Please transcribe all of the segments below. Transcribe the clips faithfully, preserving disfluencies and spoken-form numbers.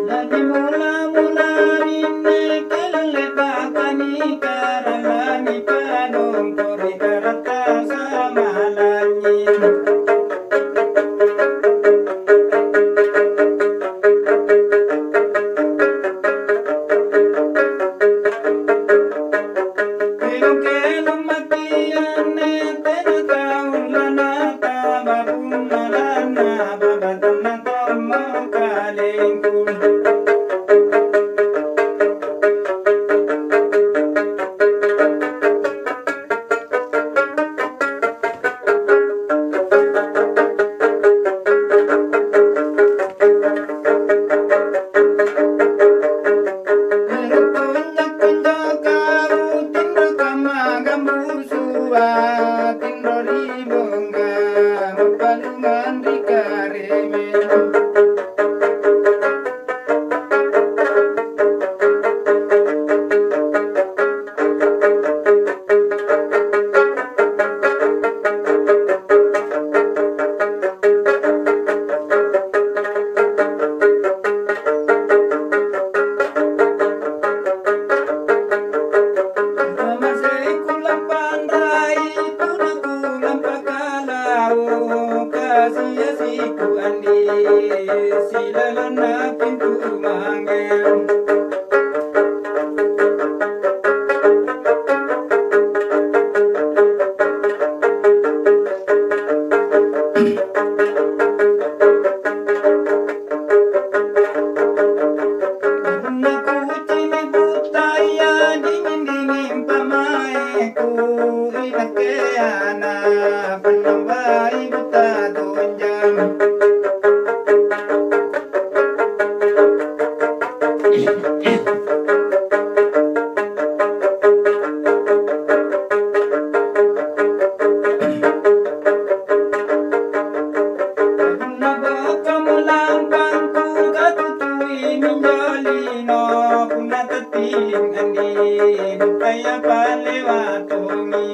La'bi mula-mula minne kelle baka nikara lani padongko ri karatta sama lanyi. Kelong-kelong maki anne tena tau lanatama punna lanna babatanna tommo kalengku. Ero' tonja-tonja kau tinro kamma gambusua, tinro ri bongga, mappalungang ri kareme. Ramasei kulampanrai, tunaku lampakalau, kasi-asiku andi, silalanna pintu mange. Nakucini' buttaya dinging-dinging pamaeku, inakke ana' pannambai butta tonjang. Punna bokamo lampangku katutui minjo lino, punna tatting andi buttaya palewa tongi.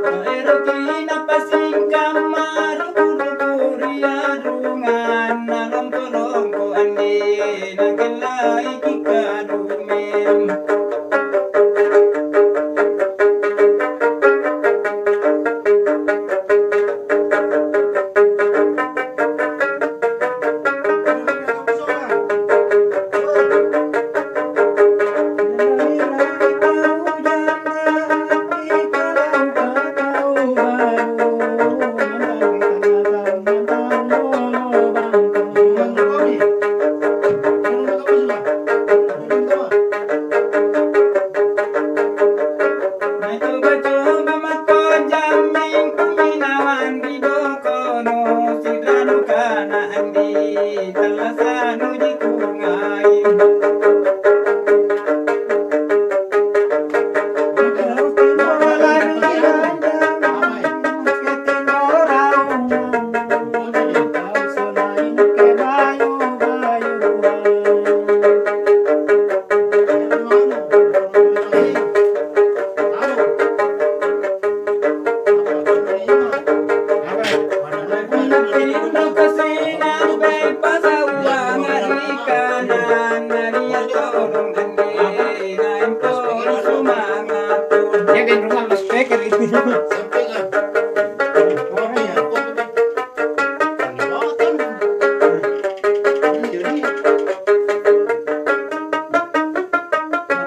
Naeroki napasingkamma ruku-ruku ri arungang, nalompo-lompo andi, nakellaiki kalummeng. Nacoba-coba mako jamming kuminawang ri bokono, sidranu kana andi, tallasa nuji kungai.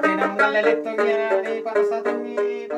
Tena mungalle lettongi, pa'rasa tongi.